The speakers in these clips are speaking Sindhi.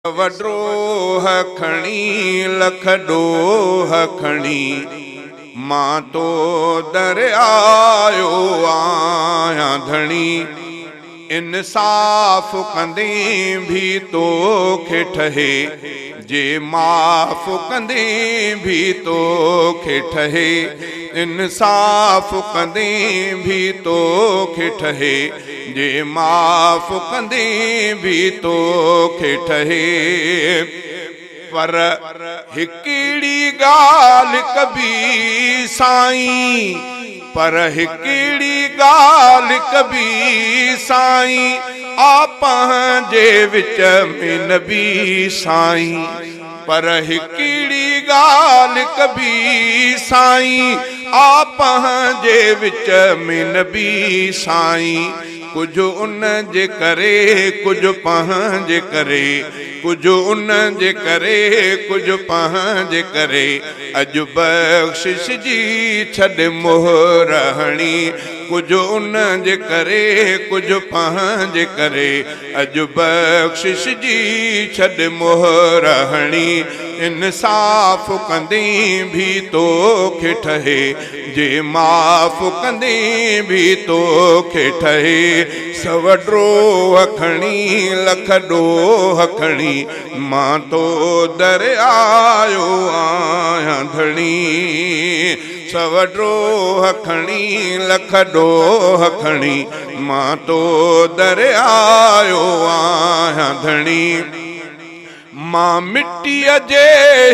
وڏروهه کڻي لک ڏوهه کڻي مان تو در آيو آهيان ڌڻي انصاف ڪندين ڀي توکي ٺهي جي معاف ڪندين ڀي توکي ٺهي انصاف ڪندين ڀي توکي ٺهي جي معاف ڪندين به توکي ٺهي. پر هڪڙي ڳالهه ڪبي سائين، پر هڪڙي ڳالهه ڪبي سائين، آ پنهنجي وچ ۾ نبي سائين. پر هڪڙي ڳالهه ڪبي سائين، آ پنهنجي وچ ۾ نبي سائين، ڪجهه ان جي ڪري ڪجهه پنهنجي ڪري، ڪجهه ان جي ڪري ڪجهه پنهنجي ڪري، اڄ بخشش جي ڇڏ مهر هڻي، ڪجهه ان جي ڪري ڪجهه پنهنجي ڪري، اڄ بخشش جي ڇڏ مهر هڻي، انصاف ڪندين ڀي توکي ٺهي، جي معاف ڪندين ڀي توکي ٺهي، سو ڊوهه کڻي لک ڏوهه کڻي، مان تو در آيو آهيان ڌڻي. سو ڊوهه کڻي لک ڏوهه کڻي، مان تو در آيو آهيان ڌڻي. مان مٽيء جي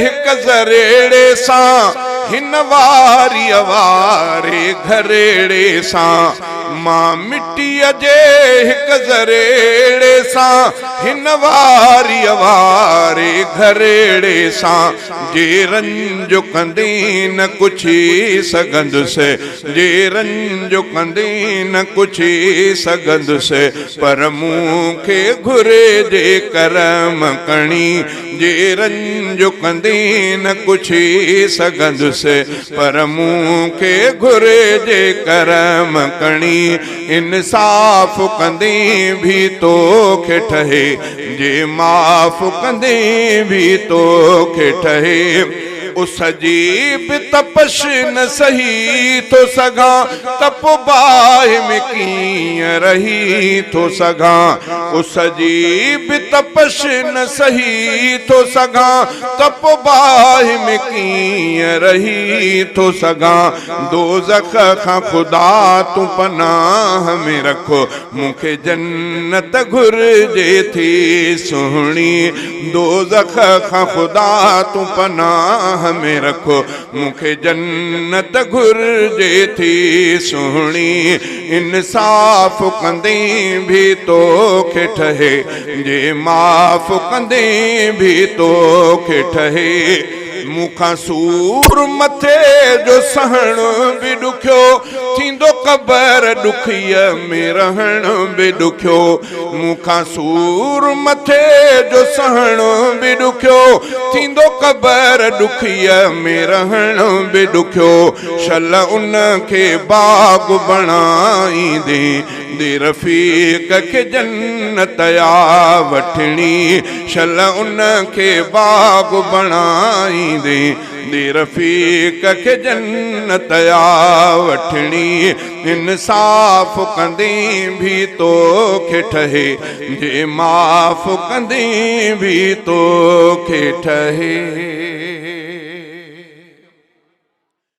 هڪ ذريڙي سان، هن واريء واري گهريڙي سان. مان مٽيء جي هڪ ذريڙي سان، هن واريء واري گهريڙي سان. جي رنج ڪندين نه ڪڇي سگهندس، جي رنج ڪندين نه ڪڇي سگهندس، پر مون کي گهري جي ڪرم ڪڻي، جي رنج ڪندين نه ڪڇي سگهندس، پر مون کي گهري جي ڪرم ڪڻي، انصاف ڪندين ڀي توکي ٺهي، جي معاف ڪندين ڀي توکي ٺهي. اس جي به تپش نه سهي ٿو سگهان، ته پوء باهه ۾ ڪيئن رهي ٿو سگهان. اس جي به تپش نه سهي ٿو سگهان، ته پوء باهه ۾ ڪيئن رهي ٿو سگهان. دوزخ کان خدا تون پناهه ۾ رک، مون کي جنت گهرجي ٿي سهڻي. دوزخ کان خدا تون پناهه ۾ رک، مون کي جنت گهرجي ٿي سهڻي. انصاف ڪندين ڀي توکي ٺهي، جي معاف ڪندين ڀي توکي ٺهي. مون کان سور مٿي جو سهڻ به ڏکيو، ٿيندو قبر ڏکيء ۾ رهڻ به ڏکيو. مون کان سور مٿي جو سهڻ به ڏکيو، ٿيندو قبر ڏکيء ۾ رهڻ به ڏکيو. شل ان کي باغ بڻائيندين، the رفيق کي جنت آ وٺڻي، شل ان کي باغ بڻائيندين، the رفيق کي جنت آ وٺڻي. انصاف ڪندين ڀي توکي ٺهي، جي معاف ڪندين ڀي توکي ٺهي.